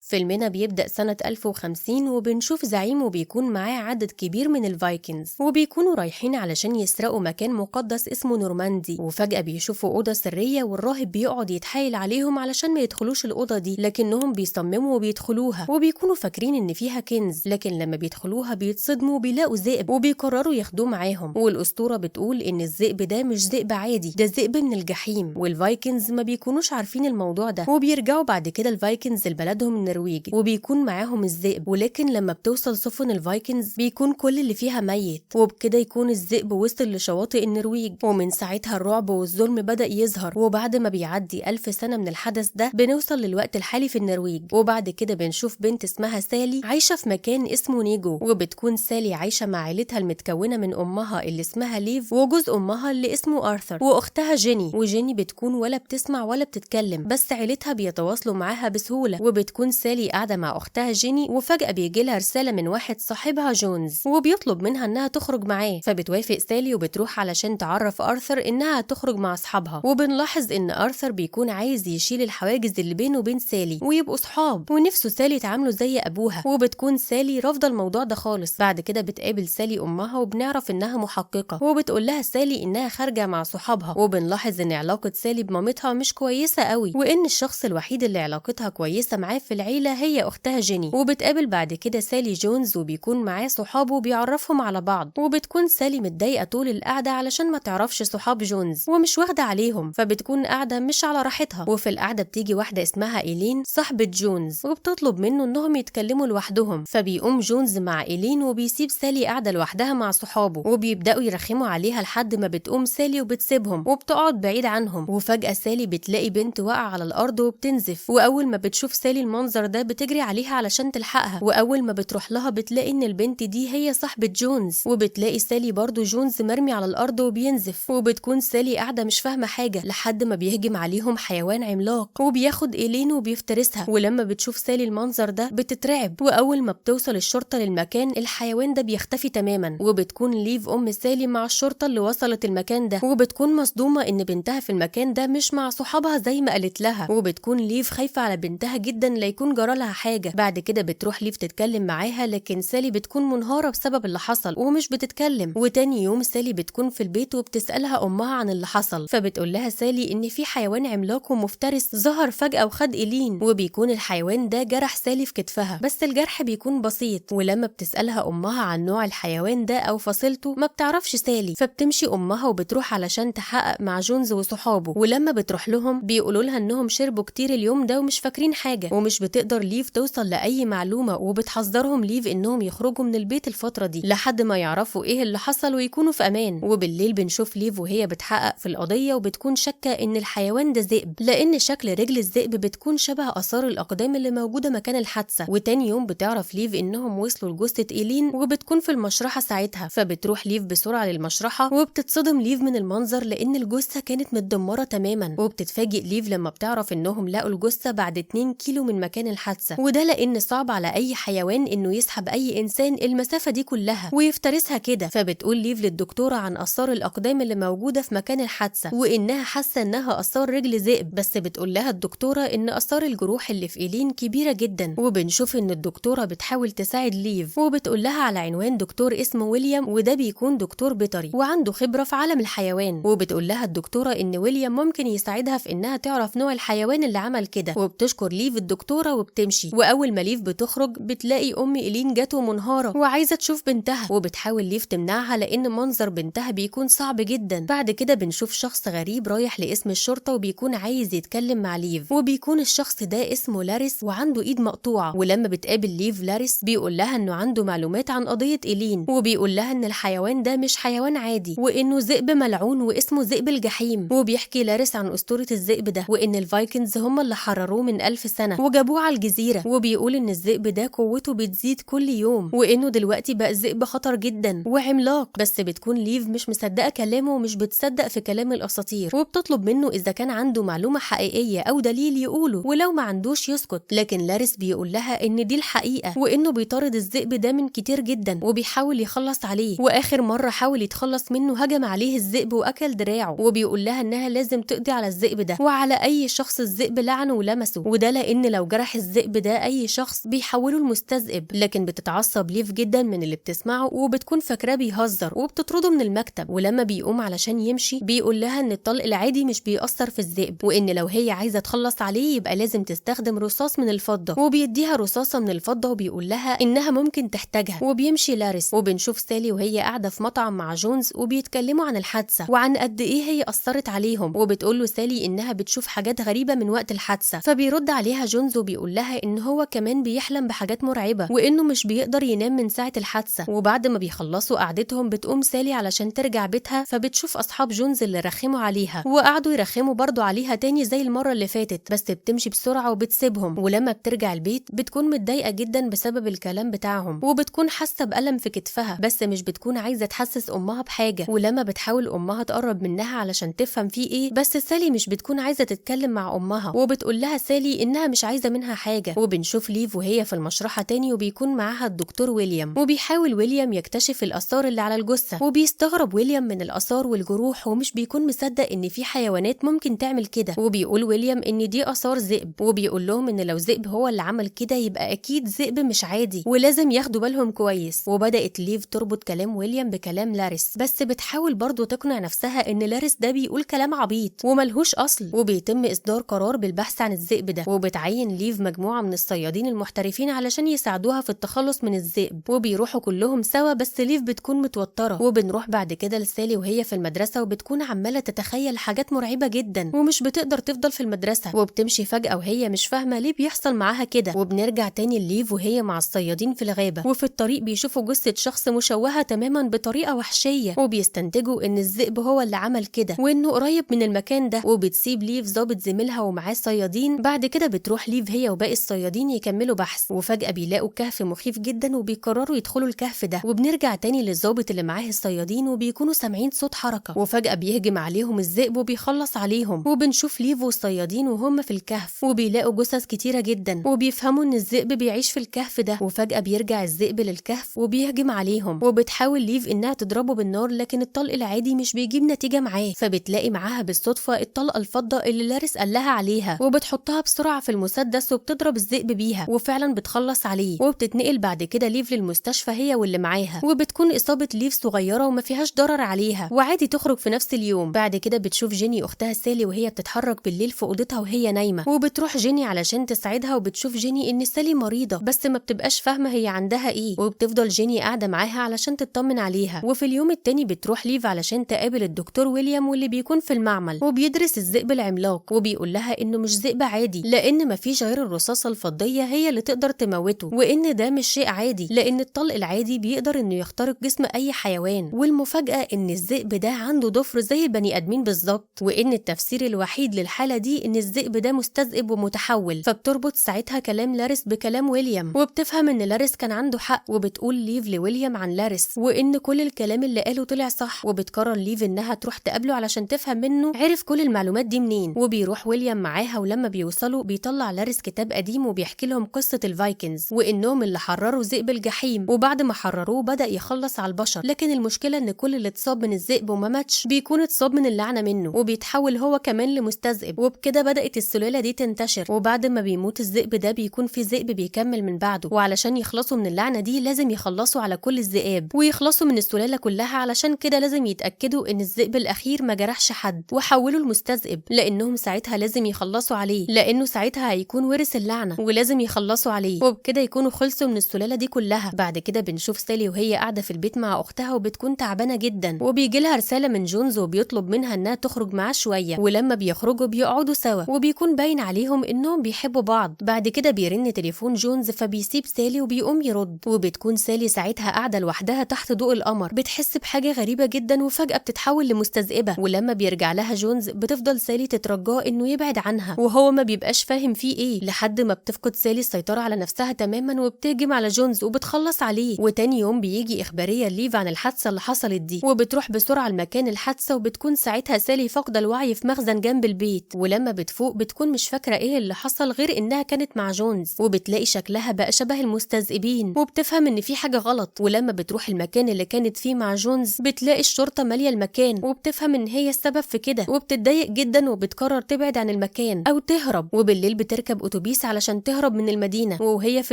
فيلمنا بيبدأ سنة 1050 وبنشوف زعيم وبيكون معاه عدد كبير من الفايكنجز، وبيكونوا رايحين علشان يسرقوا مكان مقدس اسمه نورماندي. وفجأة بيشوفوا أوضة سرية والراهب بيقعد يتحايل عليهم علشان ما يدخلوش الأوضة دي، لكنهم بيصمموا وبيدخلوها وبيكونوا فاكرين إن فيها كنز، لكن لما بيدخلوها بيتصدموا وبيلاقوا ذئب وبيقرروا ياخدوه معاهم. والأسطورة بتقول إن الذئب ده مش ذئب عادي، ده ذئب من الجحيم، والفايكنجز ما بيكونوش عارفين الموضوع ده. وبيرجعوا بعد كده الفايكنجز لبلدهم النرويج وبيكون معاهم الذئب، ولكن لما بتوصل سفن الفايكنجز بيكون كل اللي فيها ميت، وبكده يكون الذئب وصل لشواطئ النرويج. ومن ساعتها الرعب والظلم بدأ يظهر. وبعد ما بيعدي 1000 سنة من الحدث ده بنوصل للوقت الحالي في النرويج. وبعد كده بنشوف بنت اسمها سالي عايشة في مكان اسمه نيجو، وبتكون سالي عايشة مع عيلتها المتكونة من أمها اللي اسمها ليف وجوز أمها اللي اسمه آرثر وأختها جيني. وجيني بتكون ولا بتسمع ولا بتتكلم، بس عيلتها بيتواصلوا معاها بسهولة. وبتكون سالي قاعدة مع أختها جيني، وفجأة بيجي لها رسالة من واحد صاحبها جونز وبيطلب منها إنها تخرج معاه، فبتوافق سالي وبتروح علشان تعرف آرثر إنها تخرج مع أصحابها. وبنلاحظ إن آرثر بيكون عايز يشيل الحواجز اللي بينه وبين سالي ويبقوا صحاب، ونفسه سالي تعامله زي أبوها، وبتكون سالي رافضة الموضوع ده خالص. بعد كده بتقابل سالي أمها وبنعرف إنها محققة، وبتقول لها سالي إنها خارجة مع صحابها. وبنلاحظ إن علاقة سالي بمامتها مش كويسة قوي، وإن الشخص الوحيد اللي علاقتها كويسة معاه في العيلة هي أختها جيني. وبتقابل بعد كده سالي جونز وبيكون معاه صحابه وبيعرفهم على بعض، وبتكون سالي متضايقة طول القعدة علشان ما تعرفش صحاب جونز ومش واخدة عليهم، فبتكون قاعدة مش على راحتها. وفي القعدة بتيجي واحدة اسمها إيلين صاحبة جونز وبتطلب منه إنهم يتكلموا لوحدهم، فبيقوم جونز مع إيلين وبيسيب سالي قاعدة لوحدها مع صحابه، وبيبدأوا يرخموا عليها لحد ما بتقوم سالي وبتسيبهم وبتقعد بعيد عنهم. وفجأة سالي بتلاقي بنت واقعة على الأرض وبتنزف، وأول ما بتشوف سالي المنظر ده بتجري عليها علشان تلحقها، وأول ما بتروح لها بتلاقي إن البنت دي هي صاحبة جونز، وبتلاقي سالي برضو جونز مرمي على الأرض وبينزف. وبتكون سالي قاعدة مش فاهمة حاجة لحد ما بيهجم عليهم حيوان عملاق وبياخد إيلين وبيفترسها. ولما بتشوف سالي المنظر ده بتترعب، وأول ما بتوصل الشرطة للمكان الحيوان ده بيختفي تماما. وبتكون ليف أم سالي مع الشرطة اللي وصلت المكان ده، وبتكون مصدومة إن بنتها في المكان ده مش مع صحابها زي ما قالت لها، وبتكون ليف خايفة على بنتها جدا لا يكون جرالها حاجة. بعد كده بتروح ليف تتكلم معاها، لكن سالي بتكون منهارة بسبب اللي حصل ومش بتتكلم. وتاني يوم سالي بتكون في البيت وبتسألها أمها عن اللي حصل، فبتقول لها سالي إن في حيوان عملاق ومفترس ظهر فجأة وخد إيلين، وبيكون الحيوان ده جرح سالي في كتفها بس الجرح بيكون بسيط. ولما بتسألها أمها عن نوع الحيوان ده أو فصيلته ما بتعرفش سالي، فبتمشي أمها وبتروح علشان تحقق مع جونز وصحابه. ولما بتروح لهم بيقولوا لها إنهم شربوا كتير اليوم ده ومش فاكرين حاجة، ومش بتقدر ليف توصل لأي معلومة، وبتحذرهم ليف إنهم يخرجوا من البيت الفترة دي لحد ما يعرفوا إيه اللي حصل ويكونوا في أمان. وبالليل بنشوف ليف وهي بتحقق في القضية، وبتكون شاكة إن الحيوان ده ذئب لأن شكل رجل الذئب بتكون شبه آثار الأقدام اللي موجودة مكان الحادثة. وتاني يوم بتعرف ليف إنهم وصلوا لجثة إيلين وبتكون في المشرحة ساعتها، فبتروح ليف بسرعة للمشرحة وبتتصدم ليف من المنظر لأن الجثة كانت متدمرة تماما. وبتتفاجئ ليف لما بتعرف إنهم لقوا الجثة بعد 2 كيلو من مكان الحادثة، وده لأن صعب على أي حيوان إنه يسحب أي إنسان المسافة دي كلها ويفترسها كده. فبتقول ليف للدكتورة عن آثار الأقدام اللي موجودة في مكان الحادثة وإنها حاسة إنها آثار رجل ذئب، بس بتقول لها الدكتورة إن آثار الجروح اللي في إيلين كبيرة جدا. وبنشوف إن الدكتورة بتحاول تساعد ليف وبتقول لها على عنوان دكتور اسمه ويليام، وده بيكون دكتور بيطري وعنده خبرة في عالم الحيوان. وبتقول لها الدكتورة إن ويليام ممكن يساعدها في إنها تعرف نوع الحيوان اللي عمل كده، وبتشكر ليف الدكتورة وبتمشي. وأول ما ليف بتخرج بتلاقي أم إيلين جت ومنهارة وعايزة تشوف بنتها، وبتحاول ليف تمنعها لأن منظر بنتها بيكون صعب جدا. بعد كده بنشوف شخص غريب رايح لاسم الشرطة وبيكون عايز يتكلم مع ليف، وبيكون الشخص ده اسمه لاريس وعنده ايد مقطوعة. ولما بتقابل ليف لاريس بيقول لها انه عنده معلومات عن قضية إيلين، وبيقول لها ان الحيوان ده مش حيوان عادي وانه ذئب ملعون واسمه ذئب الجحيم. وبيحكي لاريس عن أسطورة الذئب ده وان الفايكنجز هم اللي حرروه من 1000 سنة وجابوه على الجزيرة، وبيقول ان الذئب ده قوته بتزيد كل يوم وانه دلوقتي بقى ذئب خطر جدا وعملاق. بس بتكون ليف مش مصدقة كلامه ومش بتصدق في كلام الأساطير، وبتطلب منه إذا كان عنده معلومة حقيقية أو دليل يقوله، ولو ما عندوش يسكت. لكن لاريس بيقول لها إن دي الحقيقة وإنه بيطارد الذئب ده من كتير جدا وبيحاول يخلص عليه، وآخر مرة حاول يتخلص منه هجم عليه الذئب وأكل دراعه. وبيقول لها إنها لازم تقضي على الذئب ده وعلى أي شخص الذئب لعنه ولمسه، وده لأن لو جرح الذئب ده اي شخص بيحوله لمستذئب. لكن بتتعصب ليف جدا من اللي بتسمعه وبتكون فاكراه بيهزر وبتطرده من المكتب. ولما بيقوم علشان يمشي بيقول لها ان الطلق العادي مش بيأثر في الذئب، وان لو هي عايزه تخلص عليه يبقى لازم تستخدم رصاص من الفضة، وبيديها رصاصة من الفضة وبيقول لها انها ممكن تحتاجها. وبيمشي لاريس. وبنشوف سالي وهي قاعدة في مطعم مع جونز وبيتكلموا عن الحادثة وعن قد ايه هي اثرت عليهم، وبتقول له سالي انها بتشوف حاجات غريبة من وقت الحادثة. فبيرد عليها جونز وبيقول لها ان هو كمان بيحلم بحاجات مرعبة وانه مش بيقدر ينام من ساعة الحادثة. وبعد ما بيخلصوا قعدتهم بتقوم سالي علشان ترجع بيتها، فبتشوف اصحاب جونز اللي رخموا عليها وقعدوا يرخموا برضو عليها تاني زي المرة اللي فاتت، بس بتمشي بسرعة وبتسيبهم. ولما بترجع البيت بتكون متضايقة جدا بسبب الكلام بتاعهم، وبتكون حاسه بألم في كتفها، بس مش بتكون عايزه تحسس امها بحاجة. ولما بتحاول امها تقرب منها علشان تفهم فيه ايه، بس سالي مش بتكون عايزه تتكلم مع امها، وبتقول لها سالي انها مش عايزه منها حاجة. وبنشوف ليف وهي في المشرحه تاني وبيكون معاها الدكتور ويليام، وبيحاول ويليام يكتشف الاثار اللي على الجثة، وبيستغرب ويليام من الاثار والجروح ومش بيكون مصدق ان في حيوانات ممكن تعمل كده. وبيقول ويليام ان دي اثار ذئب، وبيقول لهم ان لو ذئب هو اللي عمل كده يبقى اكيد ذئب مش عادي ولازم ياخدوا بالهم كويس. وبدات ليف تربط كلام ويليام بكلام لاريس، بس بتحاول برضو تقنع نفسها ان لاريس ده بيقول كلام عبيط وملهوش اصل. وبيتم اصدار قرار بالبحث عن الذئب ده، وبتعين ليف مجموعة من الصيادين المحترفين علشان يساعدوها في التخلص من الذئب، وبيروحوا كلهم سوا، بس ليف بتكون متوترة. وبنروح بعد كده لسالي وهي في المدرسة، وبتكون عماله تتخيل حاجات مرعبة جدا ومش بتقدر تفضل في المدرسة، وبتمشي فجاة وهي مش فاهمه ليه بيحصل معاها كده. وبنرجع تاني لليف وهي مع الصيادين في الغابة، وفي الطريق بيشوفوا جثة شخص مشوهة تماما بطريقة وحشية، وبيستنتجوا ان الذئب هو اللي عمل كده وانه قريب من المكان ده. وبتسيب ليف ظابط زميلها ومعاه الصيادين. بعد كده بتروح ليف هي وباقي الصيادين يكملوا بحث، وفجاة بيلاقوا كهف مخيف جدا وبيقرروا يدخلوا الكهف ده. وبنرجع تاني للظابط اللي معاه الصيادين وبيكونوا سامعين صوت حركة، وفجاة بيهجم عليهم الذئب وبيخلص عليهم. وبنشوف ليف والصيادين وهم في الكهف وبيلاقوا جثث كتيرة جدا، وبيفهموا ان الذئب بيعيش في الكهف ده. وفجاة بيرجع الذئب للكهف وبيهجم عليهم، وبتحاول ليف انها تضربه بالنار، لكن الطلق العادي مش بيجيب نتيجة معاه. فبتلاقي معاها بالصدفة الطلقة الفضة اللي لاريس قال لها عليها، وبتحطها بسرعة في المسدس وبتضرب الذئب بيها، وفعلا بتخلص عليه. وبتتنقل بعد كده ليف للمستشفى هي واللي معاها، وبتكون اصابه ليف صغيرة وما فيهاش ضرر عليها وعادي تخرج في نفس اليوم. بعد كده بتشوف جيني اختها سالي وهي بتتحرك بالليل في اوضتها وهي نايمة، وبتروح جيني علشان تساعدها، وبتشوف جيني ان سالي مريضه بس ما بتبقاش فاهمه هي عندها ايه، وبتفضل جيني قاعدة معاها علشان تطمن عليها. وفي اليوم التاني بتروح ليف علشان تقابل الدكتور ويليام واللي بيكون في المعمل، وبيدرس الذئب العملاق، وبيقول لها انه مش ذئب عادي لان مفيش غير الرصاصة الفضيه هي اللي تقدر تموته، وان ده مش شيء عادي لان الطلق العادي بيقدر انه يخترق جسم اي حيوان. والمفاجاه ان الذئب ده عنده ضفر زي البني ادمين بالظبط، وان التفسير الوحيد للحالة دي ان الذئب ده مستذئب ومتحول. فبتربط ساعتها كلام لاريس بكلام ويليام، وبتفهم ان لاريس كان عنده حق، وبتقول ليف لويليام عن لاريس وان كل الكلام اللي قاله طلع صح. وبتقرر ليف انها تروح تقابله علشان تفهم منه عرف كل المعلومات دي منين. وبيروح ويليام معاها، ولما بيوصلوا بيطلع لاريس كتاب قديم وبيحكي لهم قصة ال Vikings وانهم اللي حرروا ذئب الجحيم، وبعد ما حرروه بدأ يخلص على البشر، لكن المشكلة ان كل اللي اتصاب من الذئب وما ماتش بيكون اتصاب من اللعنة منه، وبيتحول هو كمان لمستذئب، وبكده بدأت السلالة دي تنتشر. وبعد ما بيموت الذئب ده بيكون في ذئب بيكمل من بعده، وعلشان يخلصوا من اللعنة دي لازم يخلصوا على كل الذئاب ويخلصوا من السلالة كلها، علشان كده لازم يتأكدوا ان الذئب الأخير ما جرحش حد وحولوا المستذئب، لانهم ساعتها لازم يخلصوا عليه لانه ساعتها هيكون ورث اللعنة ولازم يخلصوا عليه، وبكده يكونوا خلصوا من السلالة دي كلها. بعد كده بنشوف سالي وهي قاعدة في البيت مع اختها وبتكون تعبانة جدا، وبيجي لها رسالة من جونز وبيطلب منها انها تخرج معاه شوية، ولما بيخرجوا بيقعدوا سوا وبيكون باين عليهم انهم بيحبوا بعض. بعد كده بيرن تليفون جونز فبيسيب سالي وبيقوم يرد، وبتكون سالي ساعتها قاعدة لوحدها تحت ضوء القمر، بتحس بحاجة غريبة جدا وفجاة بتتحول لمستذئبه. ولما بيرجع لها جونز بتفضل سالي تترجاه انه يبعد عنها، وهو ما بيبقاش فاهم فيه ايه، لحد ما بتفقد سالي السيطرة على نفسها تماما وبتهجم على جونز وبتخلص عليه. وتاني يوم بيجي اخبارية ليف عن الحادثة اللي حصلت دي، وبتروح بسرعة لمكان الحادثة، وبتكون ساعتها سالي فاقده الوعي في مخزن جنب البيت. ولما بتفوق بتكون مش فاكره ايه اللي حصل غير انها كانت مع جونز، وبتلاقي شكلها بقى شبه المستذئبين، وبتفهم ان في حاجة غلط. ولما بتروح المكان اللي كانت فيه مع جونز بتلاقي الشرطة ماليه المكان، وبتفهم ان هي السبب في كده، وبتتضايق جدا وبتقرر تبعد عن المكان او تهرب. وبالليل بتركب اتوبيس اتوبيس علشان تهرب من المدينة، وهي في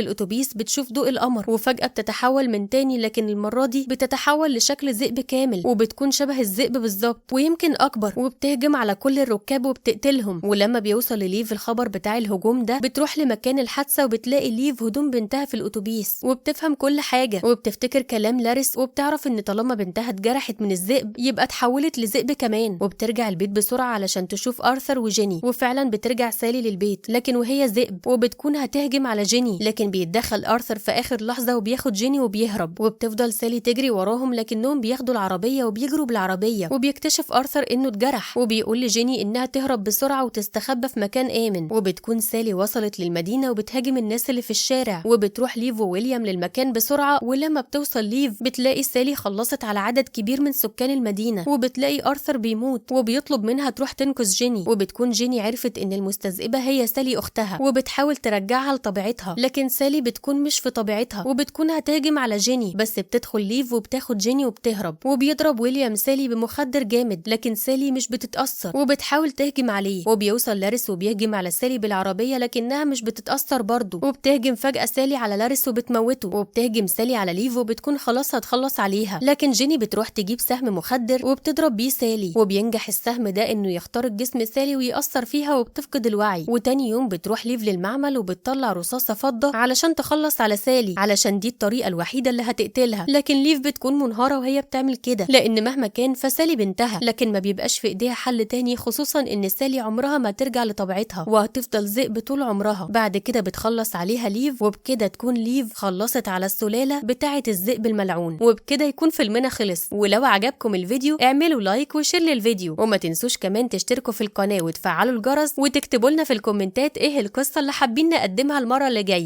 الاتوبيس بتشوف ضوء القمر، وفجأة بتتحول من تاني، لكن المرة دي بتتحول لشكل ذئب كامل، وبتكون شبه الذئب بالظبط ويمكن اكبر، وبتهجم على كل الركاب وبتقتلهم. ولما بيوصل لليف الخبر بتاع الهجوم ده بتروح لمكان الحادثة وبتلاقي ليف هدوم بنتها في الاتوبيس، وبتفهم كل حاجة وبتفتكر كلام لاريس، وبتعرف ان طالما بنتها اتجرحت من الذئب يبقى اتحولت لذئب كمان. وبترجع البيت بسرعة علشان تشوف ارثر وجيني، وفعلا بترجع سالي للبيت لكن وهي ذئب، وبتكون هتهجم على جيني، لكن بيتدخل ارثر في اخر لحظة وبياخد جيني وبيهرب. وبتفضل سالي تجري وراهم لكنهم بياخدوا العربية وبيجروا بالعربية، وبيكتشف ارثر انه اتجرح، وبيقول لجيني انها تهرب بسرعة وتستخبى في مكان امن. وبتكون سالي وصلت للمدينة وبتهاجم الناس اللي في الشارع، وبتروح ليف وويليام للمكان بسرعة، ولما بتوصل ليف بتلاقي سالي خلصت على عدد كبير من سكان المدينة، وبتلاقي ارثر بيموت وبيطلب منها تروح تنقذ جيني. وبتكون جيني عرفت ان المستذئبه هي سالي اختها، وبتحاول ترجعها لطبيعتها، لكن سالي بتكون مش في طبيعتها وبتكون هتهاجم على جيني، بس بتدخل ليف وبتاخد جيني وبتهرب. وبيضرب ويليام سالي بمخدر جامد، لكن سالي مش بتتأثر وبتحاول تهجم عليه. وبيوصل لاريس وبيهجم على سالي بالعربية لكنها مش بتتأثر برضه، وبتهجم فجأة سالي على لاريس وبتموته. وبتهجم سالي على ليف وبتكون خلاص هتخلص عليها، لكن جيني بتروح تجيب سهم مخدر وبتضرب بيه سالي، وبينجح السهم ده انه يخترق جسم سالي ويأثر فيها وبتفقد الوعي. وتاني يوم بتروح ليف للمعمل وبتطلع رصاصة فضة علشان تخلص على سالي، علشان دي الطريقة الوحيدة اللي هتقتلها، لكن ليف بتكون منهارة وهي بتعمل كده، لان مهما كان فسالي بنتها، لكن ما بيبقاش في ايديها حل تاني، خصوصا ان سالي عمرها ما ترجع لطبيعتها وهتفضل ذئب طول عمرها. بعد كده بتخلص عليها ليف، وبكده تكون ليف خلصت على السلالة بتاعة الذئب الملعون، وبكده يكون فيلمنا خلص. ولو عجبكم الفيديو اعملوا like و share للفيديو، وما تنسوش كمان تشتركوا في القناة وتفعلوا الجرس، وتكتبوا لنا في الكومنتات ايه القصة اللي حابين نقدمها المرة اللي جاية.